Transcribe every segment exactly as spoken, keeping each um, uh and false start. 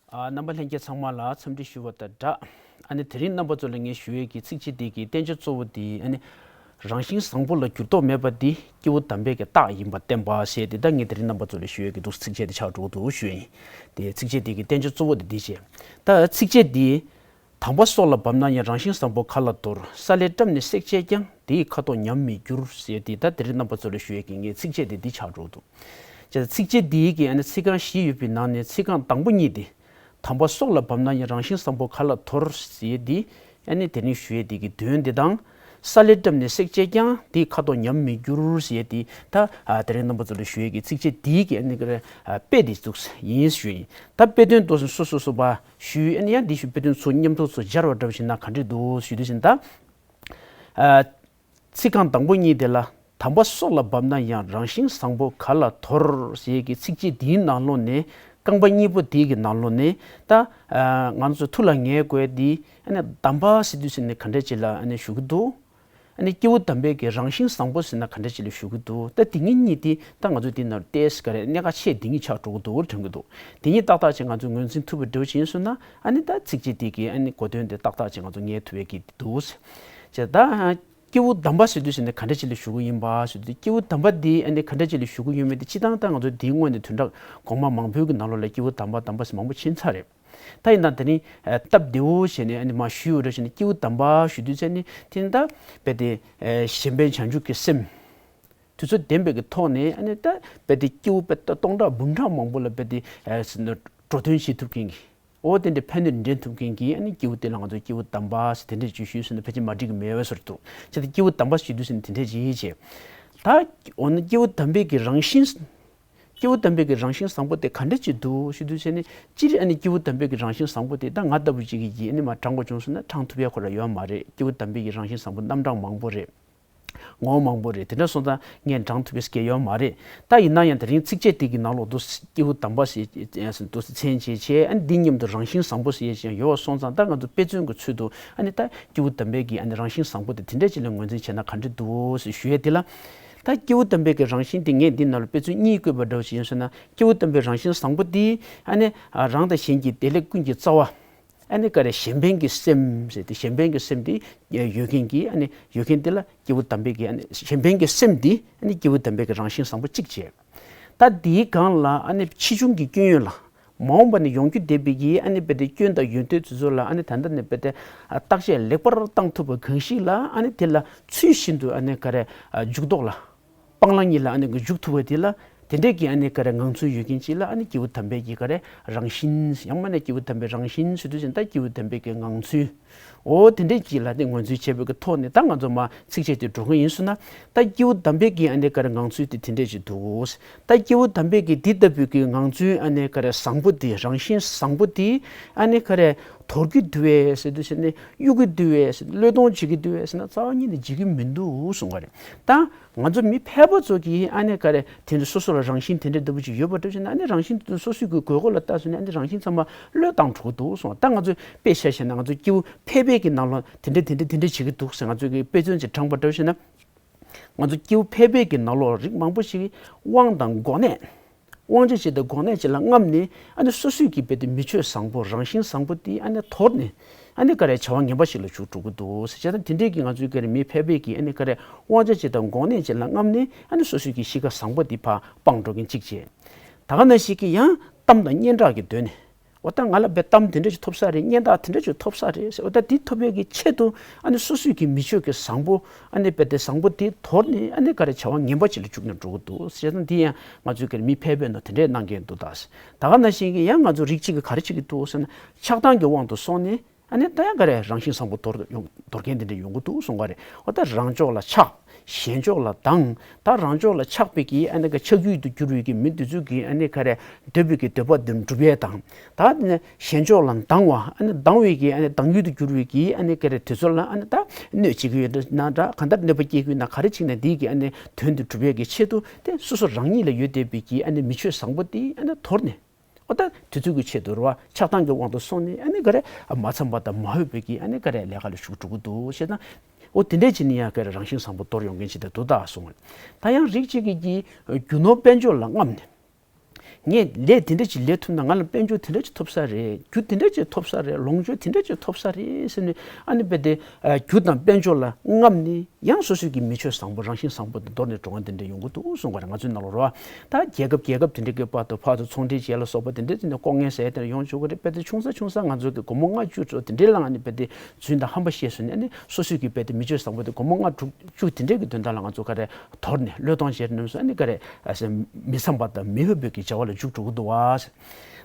ཨ། རྣམ་པ་ལྷན་རྒྱས་ཚང་མ་ལ་འཚམས་འདྲི་ཞུ་བ་དང་སྦྲགས། ཨ་ནི་དེ་རིང་རྣམ་པ་ཚོ་ལ་ངས་ཞུ་ཡས་ཀྱི་ཚིགས་བཅད་འདི་གི་བསྟན་བཅོས་གཙོ་བོ་འདི། ཨ་ནི་རང་བཞིན་བཟང་པོ་ལ་འགྱུར་ལྡོག་མེད་པ་འདི་སྐྱེས་བུ་དམ་པའི་གི་རྟགས་ཡིན་པ་བསྟན་པ་ཞེས་ཏེ། ད་ངས་དེ་རིང་རྣམ་པ་ཚོ་ལ་ཞུ་ཡས་ཀྱི་འདུག་ཚིགས་བཅད་འདི་ཆགས་འགྲོ་གི་འདུག་ཞུ་ཡས་ཡིན། དེ་ཚིགས་བཅད་འདི་གི་བསྟན་བཅོས་གཙོ་བོ་འདི་འདི་བྱས། ད་ཚིགས་བཅད་འདི། དམ་པ་སྲོག་ལ་བབ་ན་ཡང་། རང་བཞིན་བཟང་པོ་ག་ལ་དོར། ས་ལེར་བཀྲམ་ནས་བསྲེགས་བྱས་ཀྱང་། དེ་ཡི་ཁ་དོག་ཉམས་མི་འགྱུར། ཟེར་ཏེ། ད་དེ་རིང་རྣམ་པ་ཚོ་ལ་ཞུ་ཡས་ཀྱི་ངའི་ཚིགས་བཅད་དེ་འདི་ཆགས་འགྲོ་འདུག་ཅེས་ཚིགས་བཅད་འདིའི་གི་ཨ་ནི་ཚིག་རྐང་བཞི་ཡོད་པའི་ནང་ནས་ཚིག་རྐང་དང་པོ་གཉིས་དེ། དམ་པ་སྲོག་ལ་བབ་ན་ཡང་། རང་བཞིན་བཟང་པོ་ག་ལ་དོར། ཟེར་ཏེ། ཨ་ནི་དེ་རིང་ཞུ་ཡས་དེ་གི་དོན་དེ་དང་། ས་ལེར་བཀྲམ་ནས་བསྲེགས་བྱས་ཀྱང་། དེ་ཡི་ཁ་དོག་ཉམས་མི་འགྱུར། ཟེར་ཏེ། ད་ཨ་དེ་རིང་རྣམ་པ་ཚོ་ལ་ཞུ་ཡས་ཀྱི་ཚིགས་བཅད་འདིའི་གི་ཨ་ནི་གི་ཨ་དཔེ་དེ་འདུག་ཡིན་ཞུ་ཡིན། ད་དཔེ་དོན་དུ་སོ་སོ་སོ་པ། ཞུས། ཨ་ནི་ཡང་འདི་ཞུ་དཔེ་དོན་ཚོ་མཉམ་དུ་ཚོ་སྦྱར་བ་འདྲ་བ་ཞིག་ན་ག་འདྲས་འདུག་ཞུ་དུས་ཟིན་ད། ཨ། ཚིག་རྐང་དང་པོ་གཉིས་དེ་ལ། དམ་པ་སྲོག་ལ་བབ་ན་ཡང་། རང་བཞིན་བཟང་པོ་ག་ལ་དོར། ཞེས་ཀྱི་ཚིགས་བཅད་འདིའི་ནང་ལོགས་ནས། རྐང་པ་གཉིས་པོ་དེའི་གི་ནང་ལོགས་ནས། ད་ཨ་ང་ཚོ་ཐུགས་ལ་ངེས་དགོས་དེ། ཨ་ནི་དམ་པ་ཟེར་དུས་ཟིན་ནས་ག་འདྲས་ཅིག་ལ་ཨ་ནི་ཞུ་གི་འདུག་ཨ་ནི་སྐྱེས་བུ་དམ་པའི་གི་རང་བཞིན་བཟང་པོ་ཟེར་ན་ག་འདྲ་ཅིག་ལ་ཞུ་གི་འདུག་ད་དེ་གཉིས་གཉིས་དེ་ད་ང་ཚོ་དེ་ནང་ཏེས་ག་རེ་གནད་འགག་ཆེ་དེ་གཉིས་ཆགས་འགྲོ་གི་འདུག་དྲན་གི་འདུག་དེ་གཉིས་ཏག་ཏག་ཅིག་ང་ཚོས་ངོས་འཛིན་ཐུབ་པའི་འདྲ་བོ་ཅིག་ཡིན་སོང་ན། ཨ་ནི་ད་ཚིགས་བཅད་དེ་གི་ཨ་ནི་གོ་དོན་དེ་ཏག་ཏག་ཅིག་ང་ཚོ་ངེས་ཐུབ་ཡས་ཀྱི་འདུག་ཅེས་ད། སྐྱེས་བུ་དམ་པ་ཟེར་དུས་ཟིན་ནས་ག་འདྲ་ཅིག་ལ་ཞུ་གི་ཡིན་པ་ཟེར་དུས། སྐྱེས་བུ་དམ་པ་འདི་ཨ་ནི་ག་འདྲ་ཅིག་ལ་ཞུ་གི་ཡོད་མེད་དེ། སྤྱིར་བཏང་ད་ང་ཚོ་དེའི་སྔོན་ནས་བདུན་ཕྲག་གོང་མ་མང་པོའི་གི་ནང་ལོགས་ལ་སྐྱེས་བུ་དམ་པ་དམ་པ་ཟེར་མང་པོ་ཕྱིན་ཚར་རེད། ད་ཡིན་ན་དེ་ནི་ཨ་སྟབས་བདེ་བོ་བྱས་ནས་ཨ་ནི་མ་ཞུས་ཡོད་རེད་བྱས་ནས། སྐྱེས་བུ་དམ་པ་ཞུ་དུས་ཚེ་ནི་དེ་ནི་ད་རྦད་དེ་ཨ་གཞན་ཕན་བྱང་ཆུབ་ཀྱི་སེམས་དུས་ཚོད་ལྡན་པའི་གི་ཐོག་ནས། ཨ་ནི་ད་རྦད་དེ་སྐྱེས་བུ་དཔེ་ད་སྟོང་ཕྲག་འབུམ་ཕྲག་མང་པོ་ལ་རྦད་དེ་ཨ་འགྲོ་དོན་བྱེད་ཐུབ་མཁན་གྱི། འོ་དེ་འདྲའི་ཕན་གནོད་འདྲེན་ཐུབ་མཁན་གྱི་ཨ་ནི་སྐྱེས་བུ་དེ་ལ་ང་ཚོ་སྐྱེས་བུ་དམ་པ་ཟེར་དེ་འདྲས་ཅིག་ཞུས་སོང་ན་ཕལ་ཆེར་མ་འགྲིག་གི་མེད་པའི་བཟོ་འདྲ་འདུག་ཅེས་ད་སྐྱེས་བུ་དམ་པ་ཞུ་དུས་ཟིན་དེ་འདྲས་ཅིག་བྱས། ད་འོ་ན་སྐྱེས་བུ་དམ་པའི་གི་རང་བཞིན། སྐྱེས་བུ་དམ་པའི་གི་རང་བཞིན་བཟང་པོ་དེ་ག་འདྲས་ཅིག་འདུག་ཞུ་དུས་ཟིན་ནི། སྤྱིར་ཨ་ནི་སྐྱེས་བུ་དམ་པའི་གི་རང་བཞིན་བཟང་པོ་དེ་ད་ང་ལྟ་བུ་ཅིག་གིས་ཨ་ནི་མ་བགྲང་དགོས་བྱུང་སོང་ན་བགྲང་ཐུབ་ཡ་ཁོ་རང་ཡོད་མ་རེད། སྐྱེས་བུ་དམ་པའི་གི་རང་བཞིན་བཟང་པོ་རྣམ་གྲངས་མང་པོ་རེད། ངོ་བོ་མང་པོ་རེད། དེ་འདྲ་སོང་ཙང་ངས་བགྲང་ཐུབ་པའི་སྐལ་ཡོད་མ་རེད། ད་ཡིན་ན་ཡང་དེ་རིང་ཚིགས་བཅད་དེ་གི་ནང་ལོགས་དུ་སྐྱེས་བུ་དམ་པ་ཞེས་དུ་མཚན་བྱས་བྱས། ཨ་ནི་འདི་མཉམ་དུ་རང་བཞིན་བཟང་པོ་ཞེས་ཀྱང་ཡོད་པ་སོང་ཙང་། ད་ང་ཚོ་དཔེ་མཚོན་གྱི་ཚུལ་དུ་ཨ་ནི་ད་སྐྱེས་བུ་དམ་པའི་གི་ཨ་ནི་རང་བཞིན་བཟང་པོ་དེ་དེ་འདྲ་ཅིག་ལ་ངོས་འཛིན་བྱས་ན་ག་འདྲ་འདུག་ཞེས་ཞུ་ཡས་དེ་ལ། ད་སྐྱེས་བུ་དམ་པའི་གི་རང་བཞིན་དེ་ངས་འདི་ནང་ལ་དཔེ་མཚོན་གཉིས་བཀོད་པ་འདྲ་བོ་ཞིག་ཡིན་སོང་ན། སྐྱེས་བུ་དམ་པའི་རང་བཞིན་བཟང་པོ་དེ་ཨ་ནི་རང་དང་གཞན་གྱི་བདེ་ལེགས་ཀུན་གྱི་རྩ་བ། ཨ་ནི་ག་རེ་གཞན་ཕན་གྱི་སེམས་ཟེར་ཏེ། གཞན་ཕན་གྱི་སེམས་དེ་ཡོད་མཁན་གྱི། ཨ་ནི་ཡོད་མཁན་དེ་ལ་སྐྱེས་བུ་དམ་པའི་གི། ཨ་ནི་གཞན་ཕན་གྱི་སེམས་དེ་ཨ་ནི་སྐྱེས་བུ་དམ་པའི་གི་རང་བཞིན་བཟང་པོ་གཅིག་བྱས། ད་དེའི་སྒང་ལ་ཨ་ནི་ཕྱིས་འབྱུང་གི་སྐྱོན་ཡོན་ལ། མ་འོངས་པ་ནས་ཡོང་རྒྱུ་བསྡད་པའི་གི་ཨ་ནི་རྦད་དེ་སྐྱོན་དང་ཡོན་ཏན་དེ་ཚོ་ལ་ཨ་ནི་ད་ལྟ་ནས་རྦད་དེ་བརྟག་དཔྱད་ལེགས་པར་བཏང་ཐུབ་པ་གང་ཞིག་ལ། ཨ་ནི་དེ་ལ་ཚུལ་བཞིན་དུ་ཨ་ནི་ག་རེ་འཇུག་ལྡོག་ལ། སྤང་བླང་གཉིས་ལ་ཨ་ནི་འཇུག་ཐུབ་པ་དེ་ལ། དེ་འདྲས་ཀྱི་ཨ་ནི་ག་རེ་ངང་ཚུལ་ཡོད་མཁན་ཅིག་ལ་ཨ་ནི་སྐྱེས་བུ་དམ་པའི་གི་ག་རེ་རང་བཞིན། ཡང་མིན་ན་སྐྱེས་བུ་དམ་པའི་རང་བཞིན་ཟེར་དུས་ཙམ་ད་སྐྱེས་བུ་དམ་པའི་གི་ངང་ཚུལ། འོ་དེ་འདྲས་ཅིག་ལ་ཨ་ནི་ངོས་འཛིན་བྱས་པའི་གི་ཐོག་ནས་ད་ང་ཚོ་མ་ཚིགས་བཅད་དེ་འགྲོ་གི་ཡིན་སོང་ན། ད་སྐྱེས་བུ་དམ་པའི་གི་ཨ་ནི་ག་རེ་ངང་ཚུལ་དེ་དེ་འདྲས་ཅིག་འདུག་ད་སྐྱེས་བུ་དམ་པའི་གི་འདི་ལྟ་བུའི་གི་ངང་ཚུལ་ཨ་ནི་ག་རེ་བཟང་པོ་དེ། རང་བཞིན་བཟང་པོ་དེ་ཨ་ནི་ག་རེ་དོར་གྱི་འདུག་བས་ཟེར་དུས་ཙམ་ནས། གཡུག་གི་འདུག་བས། བློས་གཏོང་བྱེད་ཀྱི་འདུག་བས་ཟེར་ན། རྩ་བ་ཉིད་ནས་བྱེད་ཀྱི་མི་འདུག་གསུངས་པ་རེད། ད་ང་ཚོ་མི་ཕལ་པ་ཚོ་གིས་ཨ་ནི་ག་རེ་དེ་འདྲ་སོ་སོ་ལ་རང་བཞིན་དེ་འདྲ་ལྟ་བུ་ཅིག་ཡོད་པ་འདྲ་བྱས་ན། ཨ་ནི་རང་བཞིན་དེ་ཚོ་སོ་སོའི་གི་དགོས་མཁོ་ལ་ལྟ་སོང་ནས། ཨ་ནི་རང་བཞིན་ཚང་མ་བློས་བཏང་འགྲོ་གི་འདུག་གསུངས། ད་ང་ཚོས་དཔེ་བཞག་བྱས་ན། ང་ཚོ་སྐྱེས་བུ་ཕལ་པའི་གི་ནང་ལོགས་དེ་འདྲ་དེ་འདྲ་དེ་འདྲ་བྱེད་ཀྱི་འདུག་ཟེར་ང་ཚོས་གི་དཔེ་མཚོན་ཅིག་དྲངས་པ་འདྲ་བྱས་ན། ང་ཚོ་སྐྱེས་བུ་ཕལ་པའི་གི་ནང་ལོགས་རིགས་མང་པོ་ཞིག་དབང་དང་གོ་གནས། དབང་ཆ་ཅིག་དང་གོ་གནས་ཅིག་ལ་རྔམས་ནས། ཨ་ནི་སོ་སོའི་གི་རྦད་དེ་མི་ཆོས་བཟང་པོ། རང་བཞིན་བཟང་པོ་དེ་ཨ་ནི་དོར་ནས། ཨ་ནི་ག་རེ་བྱ་བ་ངན་པ་ཞིག་ལ་འཇུག་འགྲོ་གི་འདུག་ཟེར་བྱས་ཙང་། དེ་འདྲའི་གི་ང་ཚོའི་ག་རེ་མི་ཕལ་པའི་གི་ཨ་ནི་ག་རེ་དབང་ཆ་ཅིག་དང་གོ་གནས་ཅིག་ལ་རྔམས་ནས། ཨ་ནི་སོ་སོའི་གི་གཤིས་ཀ་བཟང་པོ་དེ་ཕར་སྤངས་འགྲོ་མཁན་གཅིག་བྱས། ད་ག་ནང་བཞིན་གི་ཡང་གཏམ་དང་སྙན་གྲགས་ཀྱི་དོན་ནས། འོ་ད་ང་ལ་རྦད་གཏམ་དེ་འདྲ་ཅིག་ཐོབ་ས་རེད། སྙན་གྲགས་དེ་འདྲ་ཅིག་ཐོབ་ས་རེད་ཟེར། འོ་ད་དེ་ཐོབ་པའི་གི་ཆེད་དུ་ཨ་ནི་སོ་སོའི་གི་མི་ཆོས་ཀྱི་བཟང་པོ། ཨ་ནི་རྦད་དེ་བཟང་པོ་དེ་དོར་ནས། ཨ་ནི་ག་རེ་བྱ་བ་ངན་པ་ཅིག་ལ་འཇུག་ནས་འགྲོ་གི་འདུག་ཟེར་ན། འདི་ཡང་ང་ཚོའི་གི་མི་ཕལ་པས་ནོ་དེ་འདྲས་གནང་མཁན་འདུག་ད། ད་ག་ནང་བཞིན་གི་ཡང་ང་ཚོ་རིགས་གཅིག་གི་ག་རེ་བྱེད་ཀྱི་འདུག་ཟེར་ན། ཆགས་སྡང་གི་དབང་དུ་སོང་ནས། ཨ་ནི་ད་ཡང་ག་རེ་རང་བཞིན་བཟང་པོ་དོར་ཡོང་དོར་མཁན་དེ་འདྲ་ཡོང་གི་འདུག་གསུངས་པ་རེད། འོ་ད་རང་ཕྱོགས་ལ་ཆགས། གཞན་ཕྱོགས་ལ་སྡང་། ད་རང་ཕྱོགས་ལ་ཆགས་པའི་གི་ཨ་ནི་ག་ཆགས་ཡུལ་དུ་གྱུར་བའི་གི་མི་འདི་ཚོ་གི་ཨ་ནི་ག་རེ་འདོད་པའི་གི་འདོད་པ་འདི་འགྲུབ་ཡས་དང་། ད་ནི་གཞན་ཕྱོགས་ལ་སྡང་བ། ཨ་ནི་སྡང་བའི་གི་ཨ་ནི་སྡང་ཡུལ་དུ་གྱུར་བའི་གི་ཨ་ནི་ག་རེ་དེ་ཚོ་ལ་ཨ་ནི་ད་གནོད་བྱེད་ཀྱི་ཡོད་ན་འདྲ། གང་ལྟར་གནོད་པ་སྐྱེལ་གྱི་ཡོད་ན། ག་རེ་བྱས་ན་འདི་གི་ཨ་ནི་དོན་དེ་འགྲུབ་ཡས་ཀྱི་ཆེད་དུ་དེ་སོ་སོ་རང་ཉིད་ལ་ཡོད་བསྡད་པའི་གི་ཨ་ནི་མི་ཆོས་བཟང་པོ་དེ་ཨ་ནི་དོར་ནས། འོ་ད་དེ་ཚོ་གི་ཆེད་དུ་རེད་བ། ཆགས་སྡང་གི་དབང་དུ་སོང་ནས་ཨ་ནི་ག་རེ་མ་འཚམས་པ་དང་མ་འོས་པའི་གི་ཨ་ནི་ག་རེ་ལས་ཀ་ལ་ཞུགས་འགྲོ་གི་འདུག་ཞེ་ན། འོ་དེ་འདྲས་བྱས་ནས་ཡང་ག་རེ་རང་བཞིན་བཟང་པོ་དོར་ཡོང་མཁན་ཅིག་ད་འདུག་ད་གསུངས། ད་ཡང་རིགས་གཅིག་གིས་ཀྱི་རྒྱུ་ནོར་དཔལ་འབྱོར་ལ་རྔམས་ནས། ངས་ལས་དེ་འདྲ་ཅིག་ལས་ཐུབ་ན་ང་ལ་དཔལ་འབྱོར་དེ་འདྲ་ཅིག་ཐོབ་ས་རེད། རྒྱུ་དེ་འདྲ་ཅིག་ཐོབ་ས་རེད། ལོངས་སྤྱོད་དེ་འདྲ་ཅིག་ཐོབ་ས་རེད་ཟེར་ནས། ཨ་ནི་རྦད་དེ་རྒྱུ་དང་དཔལ་འབྱོར་ལ་རྔམ་ནས། ཡང་སོ་སོའི་གི་མི་ཆོས་བཟང་པོ། རང་བཞིན་བཟང་པོ་དེ་འདོར་ནས་འགྲོ་མཁན་དེ་འདྲ་ཡོང་གི་འདུག་གསུང་གི་རེད། ང་ཚོའི་ནང་ལོགས་རེད་བ། ད་རྒྱལ་ཁབ་རྒྱལ་ཁབ་དེ་འདྲ་གི་བར་དུ་ཕར་ཚུར་ཚོང་འབྲེལ་བྱས་ལ་སོགས་པ་དེ་འདྲ་ཅིག་ནས་ལྐོག་རྔན་ཟ་ཡ་དེ་འདྲ་ཡོང་བཅུག་གི་རེད། རྦད་དེ་ཆུང་ས་ཆུང་ས་ང་ཚོའི་གི་སྒོར་མོ་ལྔ་བཅུ་ཙམ་དེ་འདྲའི་ལ་ཨ་ནི་རྦད་དེ་རྫུན་དང་ཧམ་པ་བཤད་སོང་ནས། ཨ་ནི་སོ་སོའི་གི་རྦད་དེ་མི་ཆོས་བཟང་པོ་དེ་སྒོར་མོ་ལྔ་དྲུག་བཅུ་དེ་འདྲའི་གི་དོན་དག་ལ་ང་ཚོ་ག་རེ་དོར་ནས། བློས་གཏོང་བྱས་རྣམས་སུ་ཨ་ནི་ག་རེ་མི་བསམ་པ་དང་མི་འོས་པའི་གི་བྱ་བ་ལ་འཇུག་འགྲོ་གི་འདུག་བ།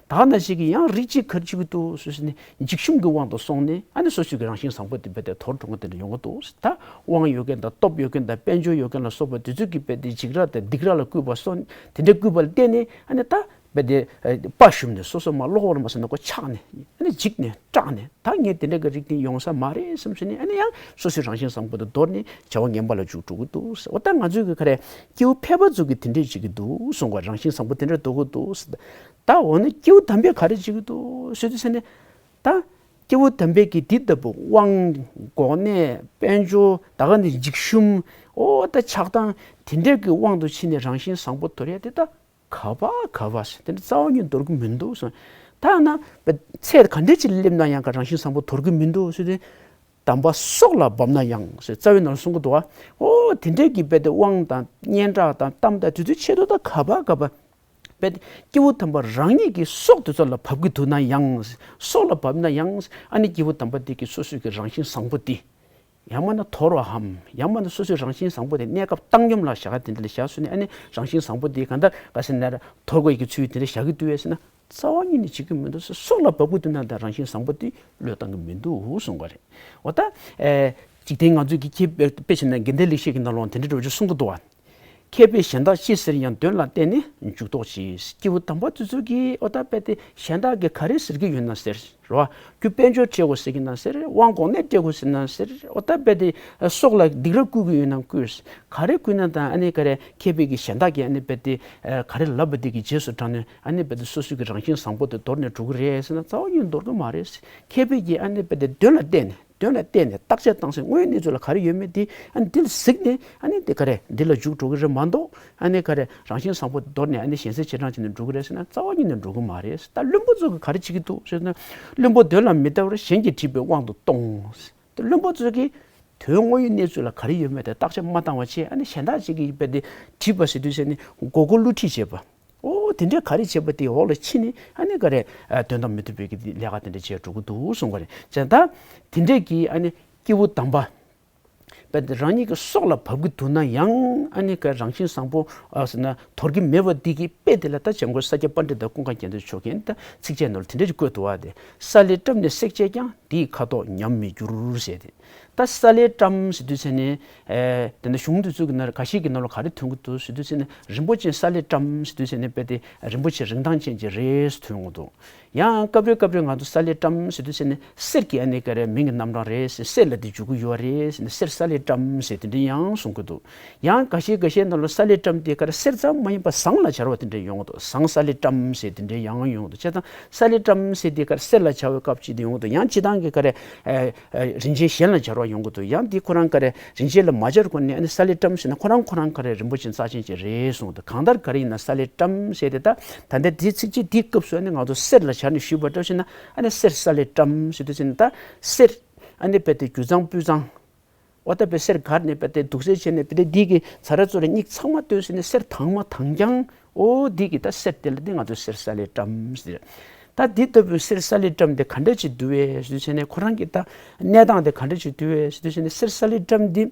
ད་ག་ནང་བཞིན་གྱི་ཡང་རིགས་གཅིག་ག་རེ་བྱེད་ཀྱི་འདུག་ཟེར་ནས། འཇིགས་ཞུམ་གྱི་དབང་དུ་སོང་ནས། ཨ་ནི་སོ་སོའི་གི་རང་བཞིན་བཟང་པོ་དེ་རྦད་དེ་དོར་འགྲོ་མཁན་དེ་འདྲ་ཡོང་གི་འདུག། ད་དབང་ཡོད་མཁན་དང་སྟོབས་ཡོད་མཁན་དང་དཔལ་འབྱོར་ཡོད་མཁན་ལ་སོགས་པ་དེ་ཚོས་ཀྱིས་རྦད་དེ་འཇིགས་སྐྲག་དང་སྡིགས་སྐྲག་ལ་བསྐུལ་བ་སོགས་དེ་འདྲའི་བསྐུལ་བ་ལ་བརྟེན་ནས། ཨ་ནི་ད་རྦད་དེ་དཔའ་ཞུམ་ནས། སོ་སོ་མར་བློ་ཁོག་ར་མ་སོང་ན་ཁོ་ཆག་ནས། ཨ་ནི་འཇིགས་ནས་སྐྲག་ནས། ད་ངས་དེ་འདྲ་གི་རིགས་དེ་ཡོང་ས་མ་རེད་བསམ་བྱས་ནས། ཨ་ནི་ཡང་སོ་སོའི་རང་བཞིན་བཟང་པོ་དེ་དོར་ནས་བྱ་བ་ངན་པ་ལ་འཇུག་འགྲོ་གི་འདུག་ཟེར། འོ་ད་ང་ཚོའི་གི་ག་རེ་སྐྱེ་བོ་ཕལ་པ་ཚོ་གིས་དེ་འདྲས་བྱེད་ཀྱི་འདུག་གསུང་གི། རང་བཞིན་བཟང་པོ་དེ་འདྲས་འདོར་གི་འདུག་ཟེར། ད་འོ་ན་སྐྱེ་བོ་དམ་པས་ག་རེ་བྱེད་ཀྱི་འདུག་ཟེར་དུས་ཙ་ནས། ད་སྐྱེ་བོ་དམ་པས་ཀྱིས་འདི་ལྟ་བུ་དབང་གོ་གནས་དཔལ་འབྱོར། ད་ག་ནས་འཇིགས་ཞུམ། འོ་ད་ཆགས་སྡང་དེ་འདྲས་ཀྱི་དབང་དུ་ཕྱིན་ནས་རང་བཞིན་བཟང་པོ་དོར་ཡ་དེ་ད་ག་པ་ག་པ་ཟེར། དེ་འདྲ་རྩ་བ་ཉིད་འདོར་གྱི་མི་འདུག་གསུངས། ད་ན་ཚད་ག་འདྲས་ཅིག་སླེབས་ན་ཡང་ག་རང་བཞིན་བཟང་པོ་དོར་གྱི་མི་འདུག་ཟེར་ཏེ། དམ་པ་སྲོག་ལ་བབ་ན་ཡང་ཟེར་རྩ་བའི་ནང་གསུང་གི་འདུག་བ། འོ་དེ་འདྲས་ཀྱི་རྦད་དེ་དབང་དང་སྙན་གྲགས་དང་གཏམ་དང་དེ་ཚོའི་ཆེད་དུ་ད་ག་པ་ག་པ་རྦད་དེ་སྐྱེ་བོ་དམ་པ་རང་ཉིད་ཀྱི་སྲོག་དེ་ཚོ་ལ་བབ་ཀྱི་འདུག་ན་ཡང་། སྲོག་ལ་བབ་ན་ཡང་། ཨ་ནི་སྐྱེ་བོ་དམ་པ་དེ་གིས་སོ་སོའི་གི་རང་བཞིན་བཟང་པོ་དེ་ཡང་མིན་ན་དོར་བའམ། ཡང་མིན་ན་སོ་སོའི་རང་བཞིན་བཟང་པོ་དེ་གནས་སྐབས་བཏང་སྙོམས་ལ་བཞག་ག་དེ་འདྲ་ལ་བཞག་སོང་ནས། ཨ་ནི་རང་བཞིན་བཟང་པོ་དེ་གང་ལྟར་ག་ཟེར་ན་དོར་དགོས་ཀྱི་ཚུལ་དེ་འདྲ་བཞག་གི་འདུག་བས་ཟེར་ན། རྩ་བ་ཉིད་ནས་བྱེད་ཀྱི་མི་འདུག་ཟེར། སྲོག་ལ་བབ་ཀྱི་འདུག་ན་ད་རང་བཞིན་བཟང་པོ་དེ་བློས་བཏང་གི་མི་འདུག་གསུང་གི་རེད། འོ་ད། ཨེ། འཇིག་རྟེན་ང་ཚོའི་གི་ཁྱེད་དཔེ་བྱས་ན་དགེ་འདུན་ལེགས་བཤད་ཀྱི་ནང་ལོགས་དེ་འདྲ་འདྲ་བོ་ཅིག་གསུང་གི་འདུག་བ། མཁས་པས་གཞན་དག་ཅི་ཟེར་ཡང་། དོན་ལ་བརྟེན་ནས་འཇུག་ལྡོག་ཅེས། སྐྱེས་བུ་དམ་པ་དེ་ཚོ་གིས་འོ་ད་རྦད་དེ་གཞན་དག་གིས་ག་རེ་ཟེར་གྱི་ཡོད་ན་ཟེར། རེད་བ། རྒྱུ་དཔལ་འབྱོར་སྤྲད་དགོས་ཟེར་གྱི་ན་ཟེར། དབང་གོ་གནས་སྤྲད་དགོས་ཟེར་ན་ཟེར། འོ་ད་རྦད་དེ་སྲོག་ལ་སྡིགས་ར་བསྐུལ་གྱི་ཡོད་ན་བསྐུལ། ག་རེ་བསྐུལ་ན་ད་ཨ་ནི་ག་རེ་མཁས་པས་ཀྱིས་གཞན་དག་གིས་ཨ་ནི་རྦད་དེ་ག་རེ་ལབ་པ་དེ་གི་རྗེས་སུ་འབྲངས་ནས། ཨ་ནི་རྦད་དེ་སོ་སོའི་གི་རང་བཞིན་བཟང་པོ་དེ་དོར་ནས་འགྲོ་གི་རེད་ཟེར་ན། རྩ་བ་ཉིད་འདོར་གི་མ་རེད། མཁས་པས་ཀྱིས་ཨ་ནི་རྦད་དེ་དོན་ལ་བལྟས་ནས། དོན་ལ་བལྟས་ནས་བརྟག་དཔྱད་བཏང་སའི་དངོས་ཡོད་གནས་ཚུལ་ལ་ག་རེ་ཡོད་མེད་དེ་ཨ་ནི་འདི་ལ་གཟིགས་ནས། ཨ་ནི་འདི་ག་རེ་འདི་ལ་འཇུག་འགྲོ་གི་རེད་མ་གཏོགས། ཨ་ནི་ག་རེ་རང་བཞིན་བཟང་པོ་དེ་དོར་ནས་ཨ་ནི་གཞན་སེལ་བྱེད་སྟངས་བྱས་ནས་འགྲོ་གི་རེད་ཟེར་ན། རྩ་བ་ཉིད་ནས་འགྲོ་གི་མ་རེད། ད་བླུན་པོ་ཚོ་གིས་ག་རེ་བྱེད་ཀྱི་འདུག་ཟེར་ན། བླུན་པོ་དོན་ལ་མི་ལྟ་བར་གཞན་གྱིས་བྲིས་པའི་དབང་དུ་གཏོང་། ད་བླུན་པོ་ཚོ་གིས་དོན་དངོས་ཡོད་གནས་ཚུལ་ལ་ག་རེ་ཡོད་མེད་དེ་བརྟག་དཔྱད་མ་བཏང་བ་བྱས། ཨ་ནི་གཞན་དག་ཅིག་གིས་རྦད་དེ་བྲིས་པ་ཟེར་དུས་ཟེར་ནས་མགོ་སྐོར་བསླུ་བྲིད་བྱས་པ། འོ་དེ་འདྲའི་ག་རེ་བྱས་པ་དེའི་འོག་ལ་ཕྱིན་ནས། ཨ་ནི་ག་རེ་དོན་དམ་མི་ཐུབ་པའི་གི་ལས་ཀ་དེ་འདྲ་བྱས་འགྲོ་གི་འདུག་གསུང་གི་རེད། བྱས་ཙང་ད་དེ་འདྲས་ཀྱི་ཨ་ནི་སྐྱེས་བུ་དམ་པ་རྦད་དེ་རང་ཉིད་ཀྱི་སྲོག་ལ་བབ་ཀྱི་འདུག་ན་ཡང་། ཨ་ནི་ག་རང་བཞིན་བཟང་པོ་ཨ་ཟེར་ན་དོར་གྱི་མེད་པ་འདི་གི་དཔེ་དེ་ལ་ད་འཇམ་མགོན་ས་སྐྱ་པཎྜི་ཏ་ཀུན་དགའ་རྒྱ་མཚོ་མཆོག་གིས་ད་ཚིགས་བཅད་ནང་ལ་དེ་འདྲ་ཞིག་བཀོད་འདུག་བ། དེ་ས་ལེ་བཀྲམ་ནས་བསྲེགས་བྱས་ཀྱང་། དེ་ཡི་ཁ་དོག་ཉམས་མི་འགྱུར་ཟེར་ཏེ། ད་ས་ལེ་བཀྲམ་ཟེར་དུས་ཟེར་ནས། ཨེ། དེ་འདྲ་གཞུང་དེ་ཚོ་གི་ནང་ལ་ག་ཤེད་ཀྱི་ནང་ལ་ག་རེ་ཐོན་གྱི་འདུག་ཟེར་དུས་ཟེར་ནས། རིན་པོ་ཆེ་ས་ལེ་བཀྲམ་ཟེར་དུས་ཟེར་ནས། རྦད་དེ་རིན་པོ་ཆེ་རིན་ཐང་ཅན་ཅིག་རེད་ཟེར་ཐོན་གྱི་འདུག། ཡང་སྐབས་རེ་སྐབས་རེ་ང་ཚོ་ས་ལེ་བཀྲམ་ཟེར་དུས་ཟེར་ནས་གསེར་གྱི་ཨ་ནི་ག་རེ་མིང་གི་རྣམ་གྲངས་རེད་ཟེར། གསེར་ལ་དེ་འཇུག་གི་ཡོད་རེད་ཟེར་ནས། གསེར་ས་ལེ་བཀྲམ་ཟེར་དེ་འདྲ་ཡང་གསུང་གི་འདུག། ཡང་འགའ་ཤས་འགའ་ཤས་ནང་ལ་ས་ལེ་བཀྲམ་དེ་ག་རེ་གསེར་ཙམ་མ་ཡིན་པ་ཟངས་ལ་སྦྱར་བ་དེ་འདྲ་ཡོང་གི་འདུག། ཟངས་ས་ལེ་བཀྲམ་ཟེར་དེ་འདྲ་ཡང་ཡོང་གི་འདུག། བྱས་ཙང་ས་ལེ་བཀྲམ་ཟེར་དེ་ག་རེ་གསེར་ལ་སྦྱར་བའི་སྐབས་ཅིག་དེ་ཡོང་གི་འདུག། ཡང་སྤྱིར་བཏང་གི་ག་རེ། ཨ། ཨ། རིན་ཆེན་གཞན་ལ་སྦྱར་བ་ཡོང་གི་འདུག། ཡང་དེ་ཁོ་རང་ག་རེ་རིན་ཆེན་ལ་མ་སྦྱར་གོང་ནས་ཨ་ནི་ས་ལེ་བཀྲམ་ཟེར་ན་ཁོ་རང་ཁོ་རང་ག་རེ་རིན་པོ་ཆེ་རྩ་ཆེན་ཅིག་རེད་གསུངས་འདུག། གང་ལྟར་ག་རེ་ཡིན་ན་ས་ལེ་བཀྲམ་ཟེར་དེ་ད་ད་ལྟ་དེ་ཚིགས་བཅད་དེའི་སྐབས་སུ་ཨ་ནི་ང་ཚོ་གསེར་ལ་སྦྱར་ནས་ཞུས་པ་འདྲ་ཞིག་ན། ཨ་ནི་གསེར་ས་ལེ་བཀྲམ་ཟེར་དུས་ཟེར་ན། ད་གསེར་ཨ་ནི་རྦད་དེ་རྒྱུ་གཙང་སྤུས་གཙང་། འོ་ད་རྦད་གསེར་གར་ནས་རྦད་དེ་དུག་སེལ་བྱས་ནས། རྦད་དེ་འདི་གི་ཚ་ར་ཚོ་ར་སྙིགས་ཚང་མ་བཏོན་ཟེར་ནས། གསེར་དྭངས་མ་དྭངས་རྐྱང་། འོ་འདི་གི་ད་གསེར་དེ་ལ་འདི་ང་ཚོ་གསེར་ས་ལེ་བཀྲམ་ཟེར། ད་འདི་ལྟ་བུའི་གསེར་ས་ལེ་བཀྲམ་དེ་ག་འདྲ་ཅིག་འདུག་བས་ཟེར་དུས་ཟེར་ནས། ཁོ་རང་གི་ད་གནས་སྟངས་དེ་ག་འདྲ་ཅིག་འདུག་བས་ཟེར་དུས་ཟེར་ནས། གསེར་ས་ལེ་བཀྲམ་འདི་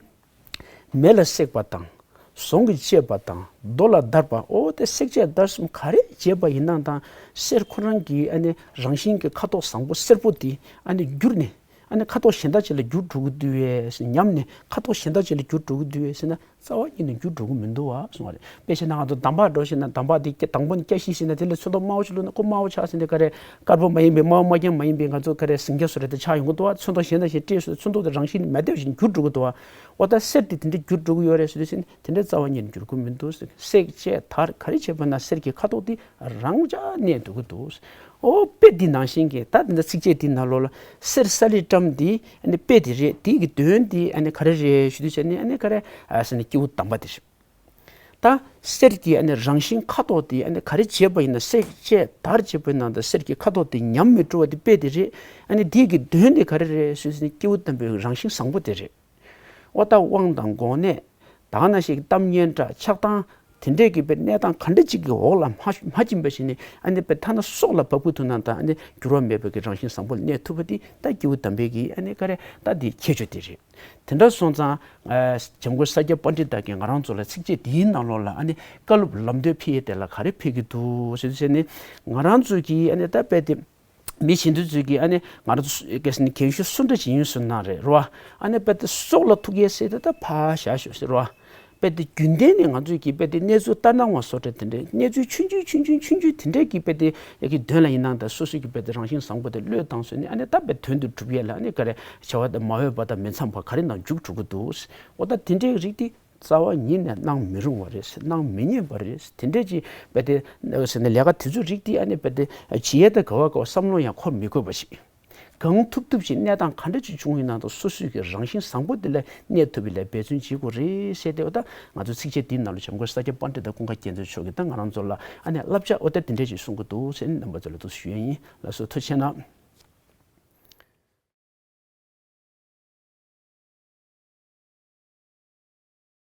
མེ་ལ་བསྲེགས་པ་དང་། ཟོང་གིས་བཅད་པ་དང་། རྡོ་ལ་བརྡར་བ། འོ་དེ་བསྲེག་བཅད་བརྡར་གསུམ་ག་རེ་བྱས་པ་ཡིན་ན་དང་། གསེར་ཁོ་རང་གི་ཨ་ནི་རང་བཞིན་གྱི་ཁ་དོག་བཟང་པོ་སེར་པོ་དེ་ཨ་ནི་འགྱུར་ནས། ཨ་ནི་ཁ་དོག་གཞན་དག་ཅིག་ལ་འགྱུར་འགྲོ་གི་འདུག་བས་ཟེར། ཉམས་ནས་ཁ་དོག་གཞན་དག་ཅིག་ལ་འགྱུར་འགྲོ་གི་འདུག་བས་ཟེར་ན། རྩ་བ་ཉིད་ནས་འགྱུར་འགྲོ་གི་མི་འདུག་བ་གསུངས་པ་རེད། དཔེ་བྱས་ན་ང་ཚོ་འདམ་བག་འགྲོ་ཞིག་ན། འདམ་བག་དེ་དང་པོ་ནས་སྐྱ་ཤིག་ཤིག་ན། དེ་ལ་ཚོན་མདོག་དམར་པོ་ཞིག་བླུགས་ན་ཁོ་དམར་པོ་ཆགས་ཟིན་ཏེ། ག་རེ་དཀར་པོ་མ་ཡིན་པའི་དམར་པོ་མ་རྐྱང་མ་ཡིན་པའི་ང་ཚོ་ག་རེ་ཟིང་སྐྱ་བཟོ་འདྲ་དེ་ཆགས་ཡོང་གི་འདུག་བ། ཚོན་མདོག་གཞན་དག་ཞིག་སྤྲས་སོང་། ཚོན་མདོག་དེ་རང་བཞིན་མ་བདེ་བ་ཞིག་འགྱུར་འགྲོ་གི་འདུག་བ། འོ་ད་གསེར་དེ་དེ་འདྲ་འགྱུར་འགྲོ་གི་ཡོད་རེད་ཟེར་དུས་ཟེར་ནས། དེ་འདྲ་རྩ་བ་ཉིད་ནས་འགྱུར་གི་མི་འདུག་ཟེར། བསྲེག་བཅད་བརྡར་ག་རེ་བྱས་པ་ན་གསེར་གྱི་ཁ་དོག་དེ་རང་འཇགས་གནས་འགྲོ་གི་འདུག། འོ་དཔེ་འདི་ནང་བཞིན་གྱི་ད་འདི་འདྲ་ཚིགས་བཅད་འདི་ནང་ལོགས་ལ་གསེར་ས་ལེ་བཀྲམ་འདི་ཨ་ནི་དཔེ་དེ་རེད། དེ་གི་དོན་འདི་ཨ་ནི་ག་རེ་རེད་ཞུ་དུས་ཟེར་ནས། ཨ་ནི་ག་རེ་ཟེར་ནས་སྐྱེས་བུ་དམ་པ་དེ་རེད། ད་གསེར་གྱི་ཨ་ནི་རང་བཞིན་ཁ་དོག་དེ་ཨ་ནི་ག་རེ་བྱས་པ་ཡིན་ན། གསེར་བཅས་དར་བྱས་པ་ཡིན་ན། ད་གསེར་གྱི་ཁ་དོག་དེ་ཉམས་མི་འགྲོ་བ་དེ་དཔེ་དེ་རེད། ཨ་ནི་དེ་གི་དོན་དེ་ག་རེ་རེད་ཟེར་ན། སྐྱེས་བུ་དམ་པའི་རང་བཞིན་བཟང་པོ་དེ་རེད། ཨོ་ད་དབང་དང་དགོངས་གནད། ད་ག་ནང་བཞིན་གཏམ་སྙན་གྲགས། ཆགས་སྡང་། དེ་འདྲས་ཀྱི་དཔེ་གནས་སྟངས་ག་འདྲ་ཅིག་གི་འོག་ལ་མ་མ་ཕྱིན་པ་ཞིག་ནི། ཨ་ནི་དཔེ་ཐ་ན་སྲོག་ལ་བབས་ཀྱི་འདུག་ན། ད་ཨ་ནི་འགྱུར་བ་མེད་པའི་གི་རང་བཞིན་བཟང་པོ་ལ་གནས་ཐུབ་པ་དེ་ད་སྐྱེས་བུ་དམ་པའི་གི་ཨ་ནི་ག་རེ་ད་དེ་ཁྱད་ཆོས་དེ་རེད། དེ་འདྲ་སོང་ཙང་། ཨ་འཇམ་མགོན་ས་སྐྱ་པཎྜི་ཏ་གིས་ང་རང་ཚོ་ལ་ཚིགས་བཅད་འདིའི་ནང་ལོགས་ལ་ཨ་ནི་བཀའ་སློབ་ལམ་སྟོན་ཕུལ་ཡས་དེ་ལ་ག་རེ་ཕུལ་གྱི་འདུག་ཟེར་དུས་ནི། ང་རང་ཚོ་གིས་ཨ་ནི་ད་དཔེ་དེ། མི་གཞན་དུ་ཚོས་ཀྱིས་ཨ་ནི་ང་རང་ཚོ་སྐད་ཟེར་ནི་རྒན་ཤོས་སུ་འདྲ་ཞིག་ཡིན་སུ་ན་རེད་རོ། ཨ་ནི་དཔེ་དེ་སྲོག་ལ་ཐུག་ཡས་ཟེར་དེ་ད་ཕར་བཞག་ཤོག་ཟེར་རོ། དཔེ་དེ་རྒྱུན་ལྡན་ནས་ང་ཚོས་ཀྱིས་དཔེ་དེ་གནས་ཚུལ་ལྟར་སྣང་བ་བཟོ་འདྲ་དེ་འདྲའི་གནས་ཚུལ་ཆུང་ཆུང་ཆུང་ཆུང་ཆུང་ཆུང་དེ་འདྲས་ཀྱིས་དཔེ་དེ་ཡ་གི་དོན་ལ་ཡིན་ནའང་། ད་སོ་སོ་གི་དཔེ་དེ་རང་བཞིན་བཟང་པོ་དེ་བློས་བཏང་སོང་ནས། ཨ་ནི་ད་དཔེ་དོན་དུ་གྲུབ་ཡས་ལ་ཨ་ནི་ག་རེ་བྱ་བ་དེ་མ་འོས་པ་དང་མི་འཚམས་པ་ག་རེ་ནང་འཇུག་འགྲོ་གི་འདུག། འོ་ད་དེ་འདྲའི་རིགས་དེ། རྩ་བ་ཉིད་ནས་གནང་མི་རུང་བ་རེད། གནང་མི་ཉན་པ་རེད། དེ་འདྲས་ཀྱི་དཔེ་དེ་ཟེར་ནས་ལས་ཀ་དེ་ཚོའི་རིགས་དེ་ཨ་ནི་དཔེ་དེ་བྱེད་ཡས་དང་ག་བ་ག་བ་བསམ་བློ་ཡང་འཁོར་མི་དགོས་པ་ཞིག། གང་ཐུབ་ཐུབ་ཅིག་གནས་སྟངས་ག་འདྲ་ཅིག་བྱུང་ཡིན་ན། ད་སོ་སོའི་གི་རང་བཞིན་བཟང་པོ་དེ་ལ་གནས་ཐུབ་པའི་ལ་འབད་བརྩོན་བྱེད་དགོས་རེད་ཟེར་ཏེ། འོ་ད་ང་ཚོ་ཚིགས་བཅད་འདིའི་ནང་ལ་འཇམ་མགོན་ས་སྐྱ་པཎྜི་ཏ་ཀུན་དགའ་རྒྱལ་མཚན་མཆོག་གིས་ད་ང་རང་ཚོ་ལ་ཨ་ནི་བསླབ་བྱ་འོ་ད་དེ་འདྲས་ཅིག་གསུང་གི་འདུག་ཟེར་ནས་རྣམ་པ་ཚོ་ལ་འདུག་ཞུ་ཡས་ཡིན། ལགས་སོ། ཐུགས་རྗེ་གནང་།